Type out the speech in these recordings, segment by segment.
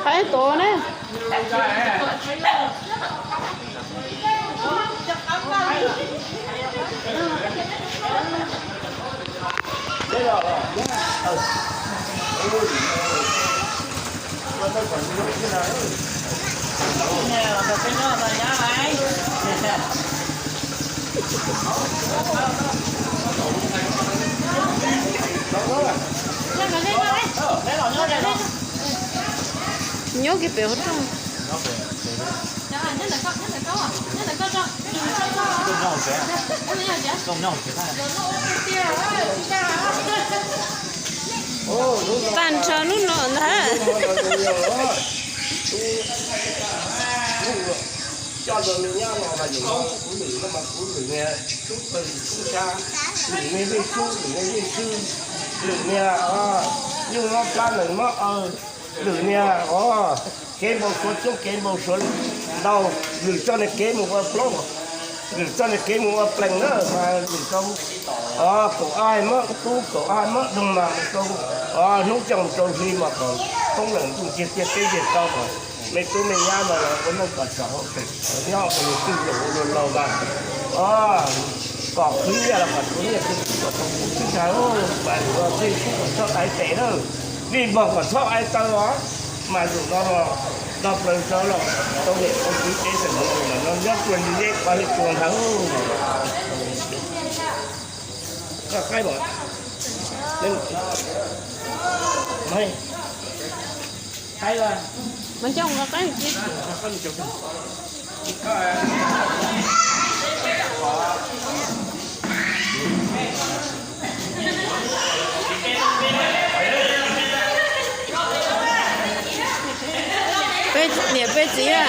Qaib tuav ne. Nyob kiag pem hauv rooj. Tag nrho hnub no ntag. Coj tus me nyab no mas yus kuv lwm no mas kuv lwm niag xub pwg xub sab, lwm niag vij xub, lwm niag vij xwb, lwm niag yug mob plab nees mob aw, lwm niag kev npau suav coob kev npau suav ntau, lwm txoj niag kev mus ua plaub, lwm txoj niag kev mus ua plees na mas lwm tau kaum ob hais mob tub kaum ob hais mob doog mas mus tau hnub coj mus rau hli mas kom poob lawm ntuj ntiag tiaj teb ntiag tau kom me tub me nyab no los ua neej kom txawm hauv pem nyob ua lus twj laus ua luag laus mas, o, kom khwv nyiaj los kom khwv nyiaj twg kom tau kuv twb ntag, mas lwm vij xub kom txhob qaiv tes na, vij npog kom txhob qaiv taw os, mas lwm no los nto plaws tso los tau niam tau txiv teb tawm mus mas no nyob tsuas ntsis zeb pab li tsuas ntag. Nqa qaib los. Mas coj nqa qaib mus txiv. Peb niam peb txiv a.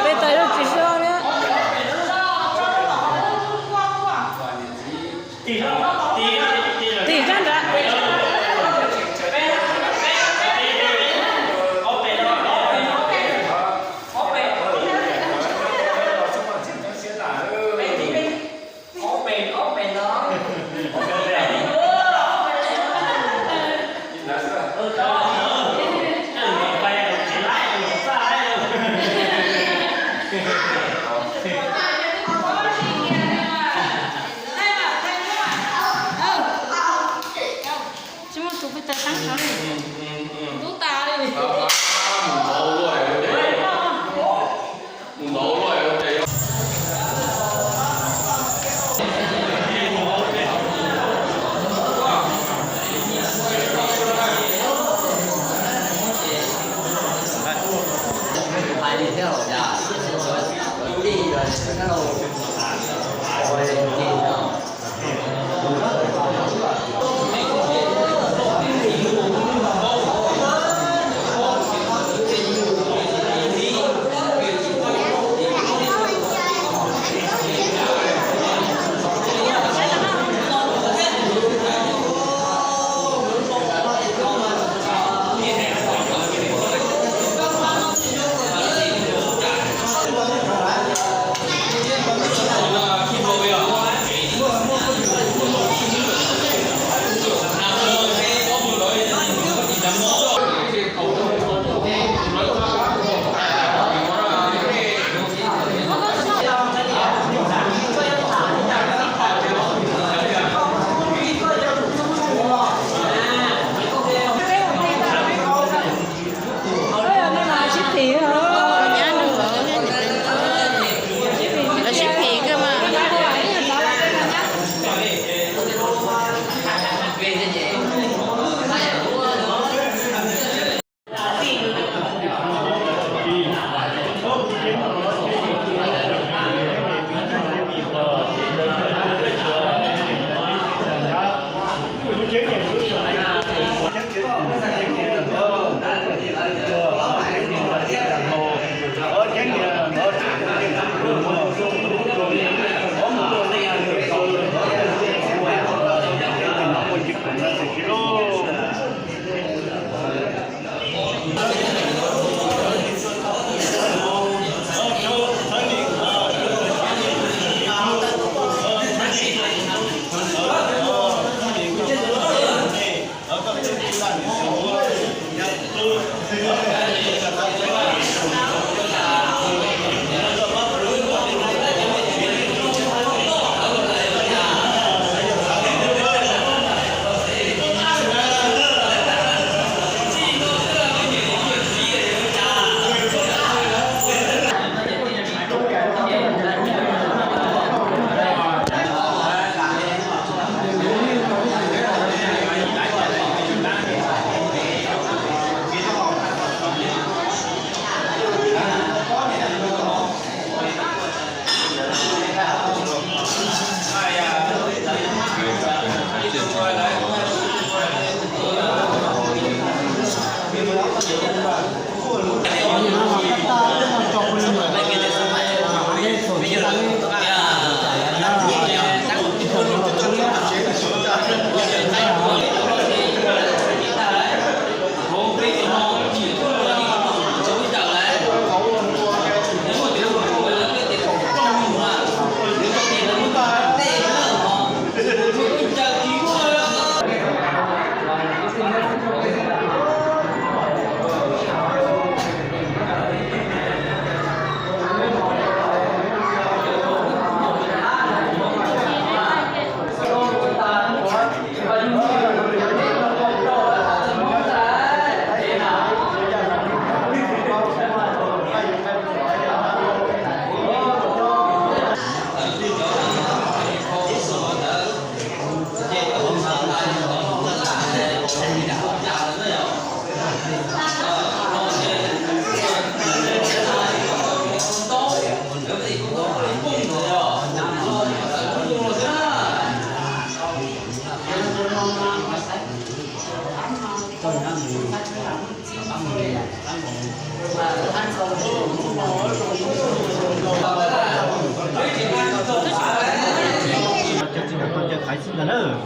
Peb tais lub tsis sub na. Tim sab nrad. Tsis muaj tus peb tais teeb sawv li. Ntub tas li.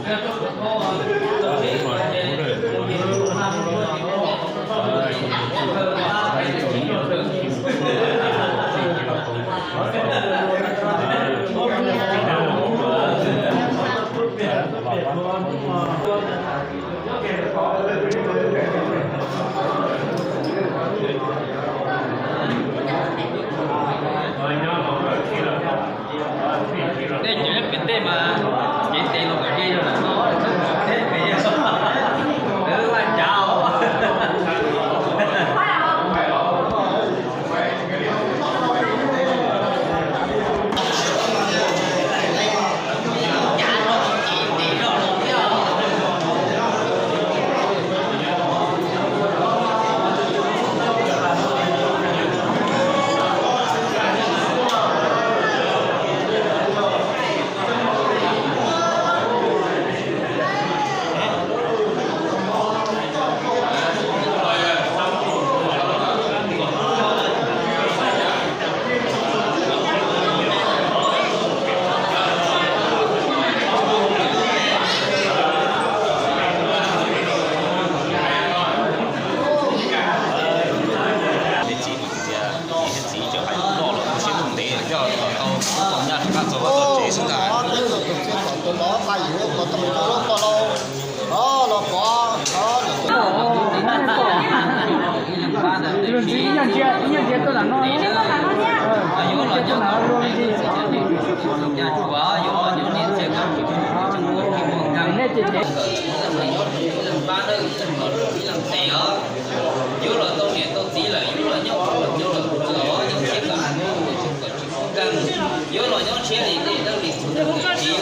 Tej cov nyob pem tej mas cev tes los kom ze rau lawm no, teb pem laj cav os. Txiv, niam thiab txiv tseem hais lus loj los kuv siab ntev coj tau tau nyaj rov qab txog vaj txog tsev xwb ntag. Tus txiv ib nyuag ntsia, ib nyuag ntsia tuaj ntawm no, ib nyuag ntsia tuaj ntawm no luag li ntsis. Nej ces ces yuav los tau niam tau txiv lawm, yuav los nyob los nyob los los nyob siab kom mus, kom tsis poob kas, yuav los nyob siab li tej dab li txhua tus.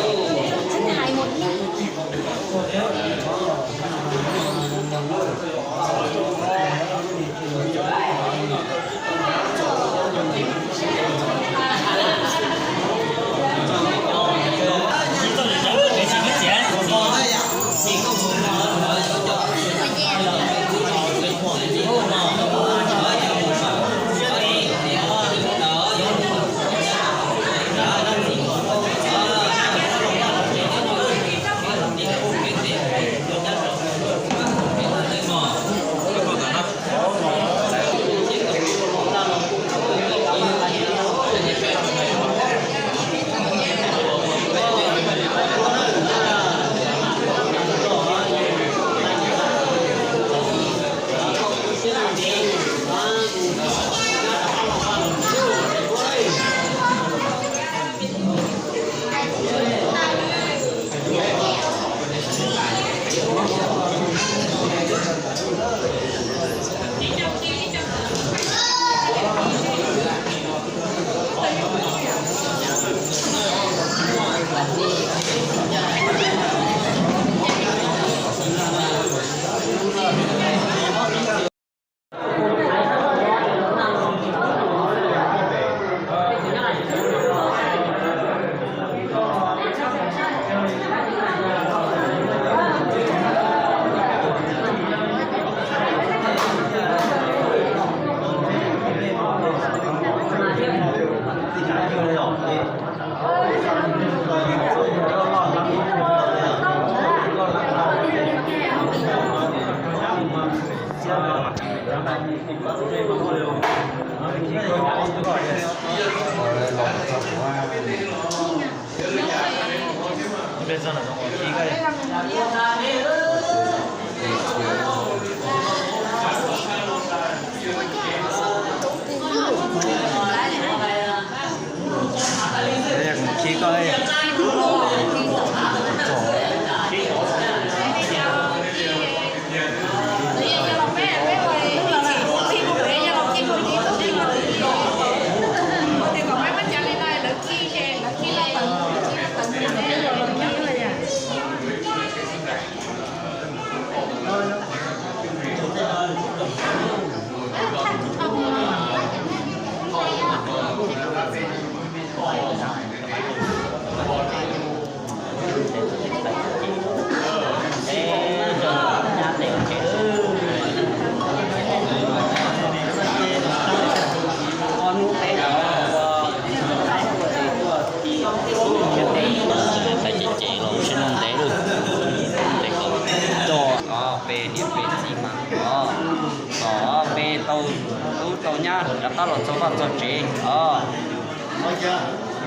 Rov qab los txog vaj txog tsev os,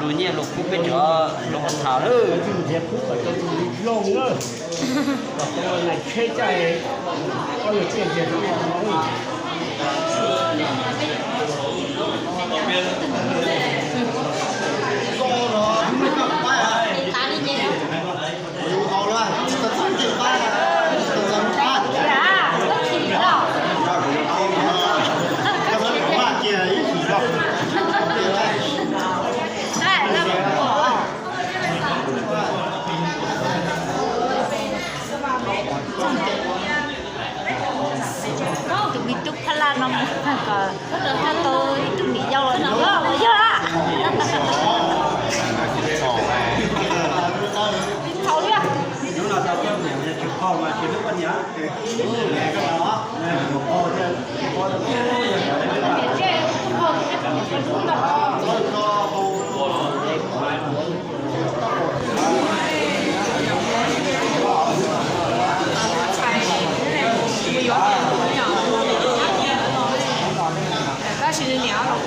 lus nyiaj lus kub peb tseem los tham lawm. Tus me tub phab laj no mus kom tau ib tug niam yau los yog yog a. Thaum li Luag ntxhi yog, luag ntxhi yog, yog zoo nkaus li yuav txais no tej lus ua ib luag ntxhi yog mas yog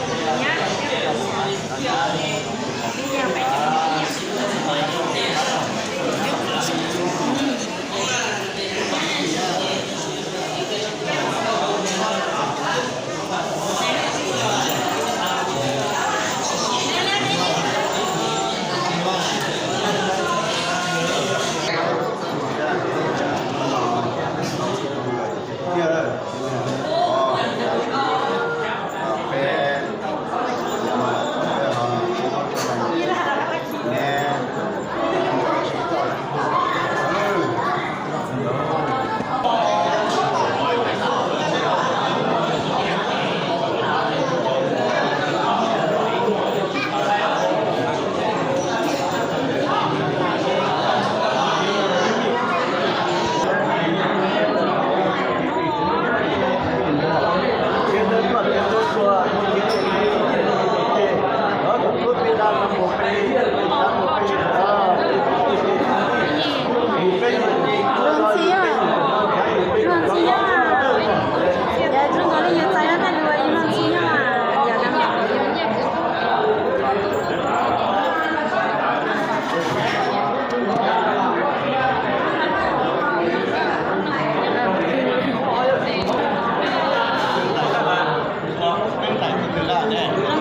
na.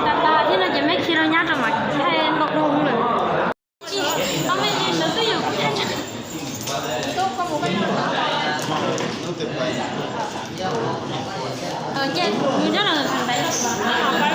Thiab no ces meb khi rau nyab rau mas thaij ntaus doo lawm. Tsis, tau me ntsis ntawd twb yog kuv thaij. Ces mus nyob no thaum ntawd.